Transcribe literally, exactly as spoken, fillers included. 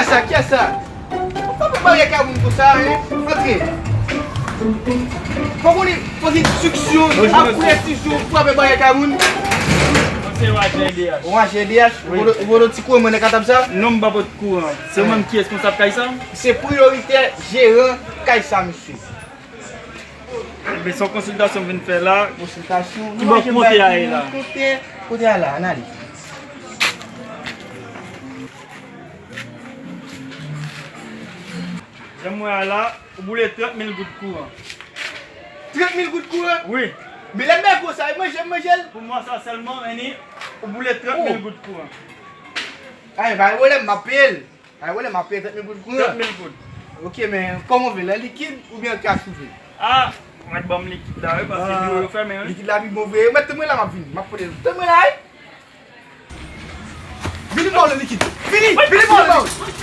Kiyès sa? Kiyès sa? Ou pa fè baryè kay moun konsa, hein? Antre. Fòk ou li, fòk instriksyon, fòk presizyon, ou pa fè baryè kay moun. Mwen se Roger D H. Roger D H, ou vodo ti kouran mwen nan katab sa? Non, m pa pot kouran. Se ou menm ki responsab kay sa? Se priyoritè jeran kay sa, mesye. Ebyen, se yon konsiltasyon m vin fè la. Konsiltasyon. Ki bò kote a ye la? Kote, kote a la, analiz. Jan m wè a la, ou boule trant mil goud kouran. Trant mil goud kouran? Wi. Men lè m bay gwo sa, e manje, m manje l? Pou mwa sa sèlman, Annie, ou boule trant mil goud kouran. Ay, pa gen pwoblèm, m ap peye l. Ay, wè, m ap peye trant mil goud kouran. Trant mil goud. Ok, men kòman w vle, an likid oubyen an kach ou vle? Ah, ou mèt ban m likid la, wi, paske biwo yo fèmen, wi. Likid la pi bon vre. Ou mèt tann mwen la, m ap vini. M ap pote l. Tann mwen la, wi. Vini ba w le likid. Vini, vini ba w le likid.